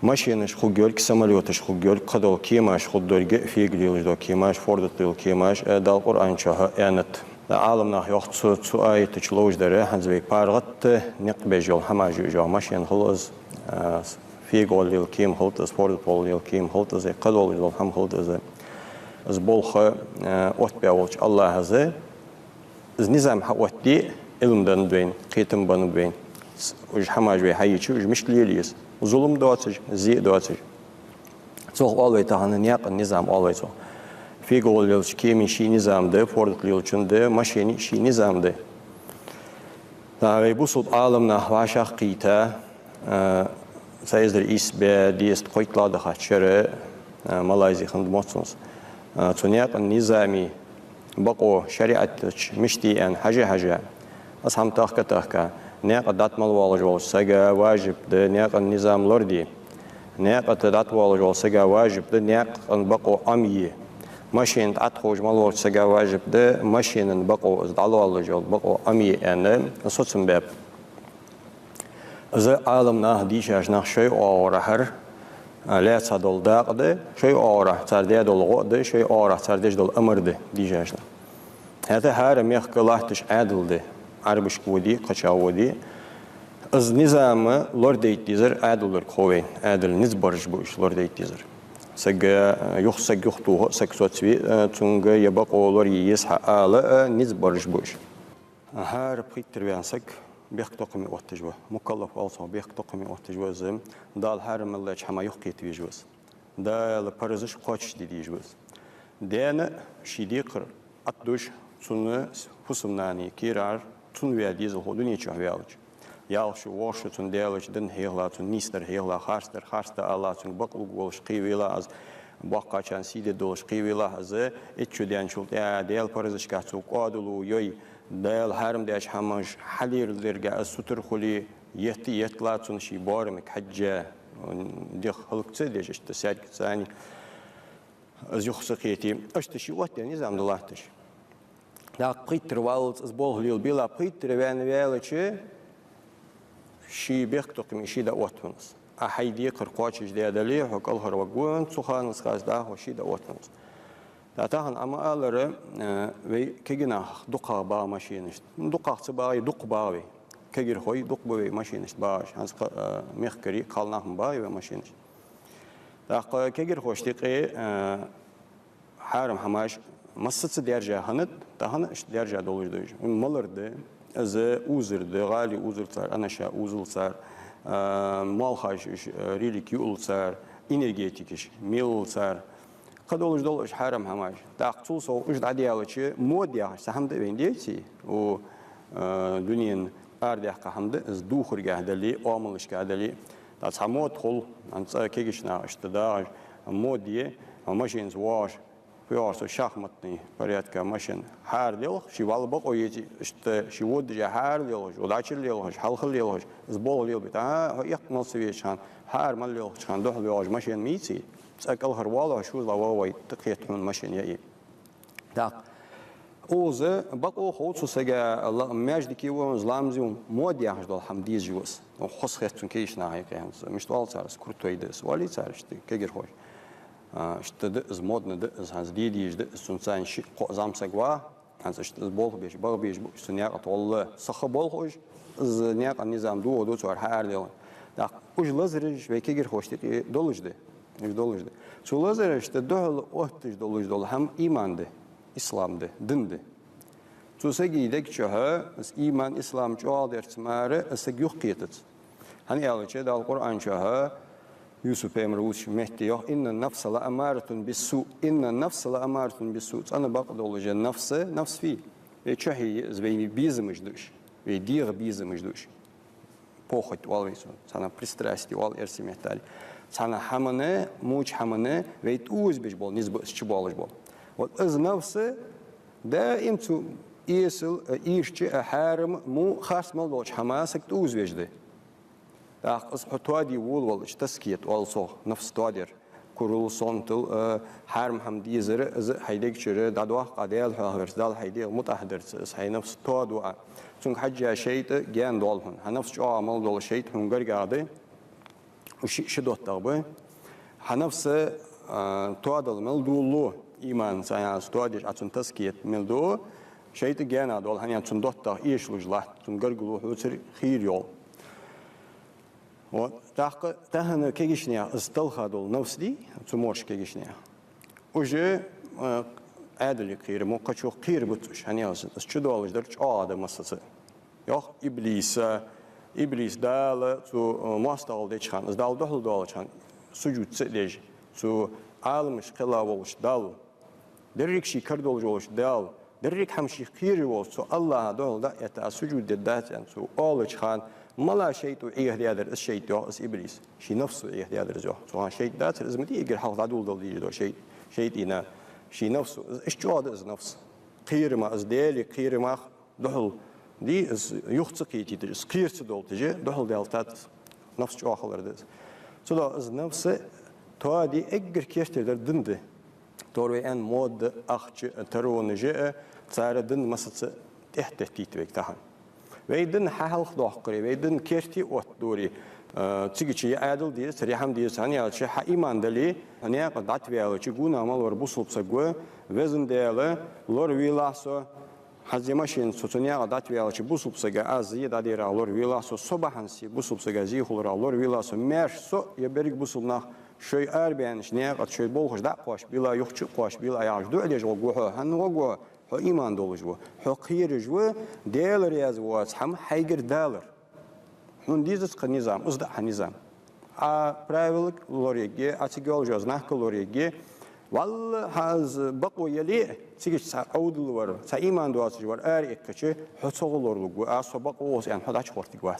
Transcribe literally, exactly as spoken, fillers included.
Машенаш хургйолга, самолёташ хургйолга, кхыдола кемаш хургдолга, фега лелаш дола кемаш, форда тӀа лела кемаш, э, Дала Къуръан чу аьннад. Ӏаламнаха йоах цу, цу аята чу ловш дар, хӀанз вай паргӀата никъ беш йола хӀамаш я уж, машен хилда из, э, фега гӀолла лела кема хилда из, форда тӀа гӀолла лела кема хилда из, кхыдолаш дола хӀама хилда из. Из болх, э, оттабаь волча АллахӀа из, из низам хьаоттаде Ӏилма деннад вайна, кхетам беннаб вайна. Уж хӀамаш вай хьайича, уж мишта лела еза? Зулам доацаш, зе доацаш. Цох оал вай тахан наькъан низам, оал вай цох. Фега гӀолла лелача кема ший низам да, форда тӀа лелачун да, машена ший низам да. ТӀаккха вай бусалба Ӏаламнах вӀашагӀкхийтта, э, цхьа эзар ийс бӀаь дезткъа кхойтталагӀа дахача шера, э, Малайзи хиннад моццанца. Э, цу наькъан низама бокъо шариӀата чу мишта я аьнна хьажа-хьажа, из хӀама тахка-тахка, наькъа тӀа дӀатӀа мел воаллаш волча сага важиб да наькъан низам лораде. Наькъа тӀа дӀатӀавоаллаш волча сага важиб да наькъан бокъо Ӏомае. Машена тӀа дӀатӀаховш мел волча сага важиб да машенан бокъо, из дӀалоаллаш йола бокъо Ӏомае аьнна, соцам баьб. Из Ӏаламнаха, дийшача наха шоай оагӀорахьара, а, лаьца дола дакъа да, шоай оагӀорахьа цар даь дола гӀо да, шоай оагӀорахьа цар деш дола амар да, дийшача наха. ХӀаьта хӀара мехка латташ Ӏаьдал да, Ӏарбашка воде, кхычахьа воде. Из низам лорадайта дезар Ӏаьдалага хов вайна, Ӏаьдала низ бараш ба уж лорадайта дезар. Саг, а, юха саг юхатоха, саг соцаве, а, цунга е бокъо лорае еза хьа ала, а, низ бараш ба уж. ХӀара пхийттара ваьнна саг бехктокхаме отташ ва. Мукаллаф оал цох, бехктокхаме отташ ва из. Дала хьарам мел даьча хӀамах юхакхета везаш ва из. Дала паразаш кхоачашде дезаш ва из. Даьна ший декхар Ӏаттадеш, цун фусам-нана кийрара цунна ваь дезалхо дунен чу ваьлча. Ялх шу, ворхӀ шу цунна даьлча, дин хьехалахь, цунна нийсдар хьехалахь, харцдар харцда алалахь, цунга бакълувш волаш кхевелахь из, боккхагӀчарна сий де долаш кхевелахь из, итт шу даьнначул тӀехьагӀа Даьла паразашка цо кӀоадало йой, Дала хьарам даьча хӀамаш хьалеларга из сутара хуле, етта, етталахь цунна ший боарамга хьежжа, дегӀ хӀалакца деш, иштта саьргацани из юха ца кхете. Иштта ший оттадаь низам да латташ. ТӀаккха пхийттара валлалца из болх лелабелахь, пхийттара ваьнна ваьлча, ший бехктокхаме ше дӀаотт хьона из. Ӏа хьай декхар кхоачашдаь дале, хьо кӀалхарваргва, цу ханал хоза даха хьо, ше дӀаотт хьона из. ТӀаккха тахан Ӏа ма аллара, э, вай кегий нах дукхагӀа багӀа машенашта. ДукхагӀа ца багӀе, дукха багӀа вай. Кагирхой дукха ба вай машенашта багӀаш. ХӀанз кха-, э, мехкарий, кхалнах ма багӀий вай машенашта. ТӀаккха кагирхошта юкъе, э, хьарам хӀамаш массаза даьржа хиннад, тахан а иштта даьржа долаш да уж. Малар да, из узар да, гӀали узал цар, анаша узал цар, э, молхаш уж, э, рилик юал цар, энергетикаш мелал цар. Кхыдолаш дола уж хьарам хӀамаш. ТӀаккха цул совгӀа уж дӀадаьлча, мода яхаш цхьа хӀама да вайна, деций? Укх, э, дунен арадаьккха хӀама да из, духаргахьа дале, оамалашкахьа дале. ТӀаккха цхьа мода хул, хӀанз цкъа кагийча наха иштта дагӀаш, мода я, хьо машенаца воагӀаш, фу йоагӀаш цо, шахматный порядка машен хьарам лелхаш, ше валла бокъо еце, иштта ше водаш хьарам лелхаш, дӀачура лелхаш, хьалхара лелхаш, из болх лелабе. ТӀаккха хьо эккха мел ца везача хана, хьарам мел лелхача хана духьал воагӀаш машен ма йиций? Цкъа кӀалхарвоал хьо, шозлагӀа вагӀа вай, тӀакхет хьона машен яий. ТӀаккха укхаза бокъо хов цу сага, ла-, маьждиге ва хьона из, ламазе ва хьона, мода яхаш дола хӀама дезаш ва из. Хоза хет цунна кагийча наха юкъе хӀанз. Мишта оал цар из, крутой да из, оалий цар иштта кагирхоша. А, иштта да из, модный да из, хӀанз де дезаш да из, цунца ши-кхо зӀамсаг ва, хӀанз иштта из болх беш, багӀа безаш ба уж цу наькъа тӀа гӀолла. Сиха болх уж, из наькъан низам дохаду цар хьаарделла. ТӀаккха уж лазараш вай кагирхошта юкъе долаш да. Уж долаш да. Цу лазарашта духьал отташ долаш дола хӀама иман да, ислам да, дин да. Цу сага дег чухьа из иман, ислам чӀоагӀдерца мара из саг юхакхетац. ХӀана аьлча, Дала Къуръан чухьа Юсуп пайхамар вувцача метте йоах: «إن النفس لأمارة بالسوء». «إن النفس لأمارة بالسوء». ЦӀена бакъдолаш я нафс, нафс фу я? Вай чухье я из, вай безамаш да уж, вай дегӀа безамаш да уж. Похоть оал вай цунах, цхьана пристрастие оал эрсий меттала. Цхьана хӀамана, моча хӀамана вай тӀаозабеш бола низ ба из чубоалаш бола. Вот из нафс даим цу эсала, а, ийрча, а, хьарама, во харц мел долча хӀамах саг тӀаозавеш да. ТӀаккха из хьо тоаде волавалча, тазкият оал цох, нафс тоадар. Курал, сонтал, а, хьарам хӀама дезар, из хьай дег чура дӀадоаккх Ӏа Даьла хьоахаварца, Далла хьай дегӀ мутӀахьа дарца, из хьай нафс тоаду Ӏа. Цунга хьежжа шайтӀа гаьна доал хьона. Хьа нафс чӀоагӀа мел дола шайтӀа хьона гаргагӀа да. Уж ши, ши доттагӀа ба. Хьа нафс, а, тоадала мел долалу, иман санна тоадеш Ӏа цун тазкият мел ду, шайтӀа гаьна долаш, хӀана аьлча цун доттагӀа эшалуш латт, цун гаргало хьоцар хийра йола. Вот. ТӀаккха тахан кагийча наьха из талха дола нафс дий, цу морша кагийча наьха. Уж, а, Ӏаьдалга кхера, мукъачох кхера бац уж, хӀана аьлча из чудоалаш дар чӀоагӀа да массаза. Йоах Иблиса, Иблис Дала цу, а, моастагӀал деча хана, из Далла духьал долча хана, сужуд ца деш, цу Ӏаламаш кхелла волча Далла, деррига ший кара долаш волча Далла, деррига хӀама шийх кхера волча цу АллахӀа духьал дӀа а этта, аз сужуд дергдац аьнна, цо оалача хана, мала шайтӀо Ӏехадаьдар из шайтӀа, йоах, из Иблис. Ший нафсо Ӏехадаьдар из, йоах. Цу хана шайтӀа дацар из, ма дий эггара хьалха дӀадоладала дезаш дола шайтӀа, шайтӀа. Ший нафсо, из, из чӀоагӀа да из нафс. Кхерама, из Даьлага кхерамах духьал дий, из юха ца кхетийташ, из кхера ца долийташ, духьал даьлийтад из. Нафс чӀоагӀа хилар да из. Цудухьа из нафс тоаде эггара керттера дар ди да. Тора вай аьнна, мода, ахча, таронаш а, цар ди массаза тӀехьатеттийт вайга тахан. Вай ди хьахьалхадоаккхаре, вай ди керте оттадоре, а, цигача е Ӏаьдал дезацар, е хӀама дезацар, хӀана аьлча хьа иман дале, наькъа дӀатӀаваьлча, гонахьа мел вар бусалба саг ва, Веза Даьла, лоравелахь со, хӀанз е машенаца со цу наькъа дӀатӀаваьлча, бусалба сага аз зе дӀадерах лоравелахь со, со бахьанца бусалба сага зе хуларах лоравелахь со, маьрша со е берригаш бусалба нах шоай арабаьннача наькъа тӀа шоай болхаш дӀа а кхоачашбелахь, юха чу а кхоачашбелахь, яхаш дуӀа деш гӀоргва хьо, хӀана гӀоргва хьо? Хьо иман долаш ва, хьо кхераш ва, Даьла раьза воаца хӀама хьайгара далар. Хьона дезац кхы низам, из да хьа низам. Ӏа правилага лораергья, Ӏа цига йолча знакага лораергья. Валлахӏи, хьа из бакъо яле а, цигача цхьа Ӏовдал вар, цхьа иман доацаш вар араэккхача, хьо цох лоралургва, аз со бакъо ва аьнна, хьо дӀачухортаргвац.